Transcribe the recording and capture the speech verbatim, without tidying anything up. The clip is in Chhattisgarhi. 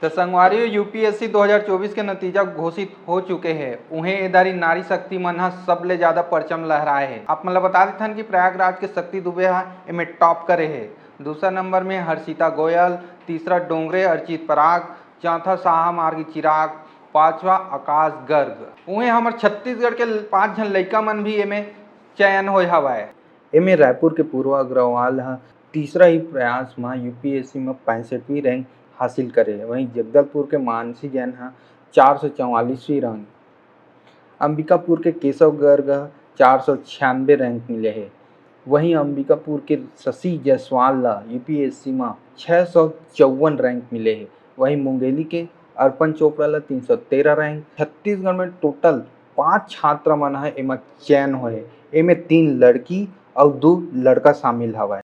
त संगवारी हो, यूपीएससी दो हज़ार चौबीस के नतीजा घोषित हो चुके हे। उहें ए दारी नारी शक्ति मन ह सबले ज्यादा परचम लहराए हे। आप मन ल बता देथन कि प्रयागराज के शक्ति दुबे ह एमे टॉप करे हे। दूसरा नंबर में हर्षिता गोयल, तीसरा डोंगरे अर्चित पराग, चौथा शाह मार्गी चिराग, पांचवा आकाश गर्ग। उहें हमर छत्तीसगढ़ के पांच झन लइका मन भी एमे चयन होय हवय। एमे रायपुर के पूर्वा अग्रवाल ह तीसरा ही प्रयास म यूपीएससी म पैंसठवीं रैंक हासिल करे हे। वहीं जगदलपुर के मानसी जैन ह चार सौ चौवालीसवीं रैंक, अंबिकापुर के केशव गर्ग ह चार सौ छियानवे रैंक मिले हे। वहीं अंबिकापुर के शशि जायसवाल ल यूपीएससी म छह सौ चौवन रैंक मिले हे। वहीं मुंगेली के अर्पण चोपड़ा ल तीन सौ तेरह रैंक। छत्तीसगढ़ में टोटल पांच छात्र मन ह एमा चयन होए। एमे तीन लड़की अउ दू लड़का शामिल हवय।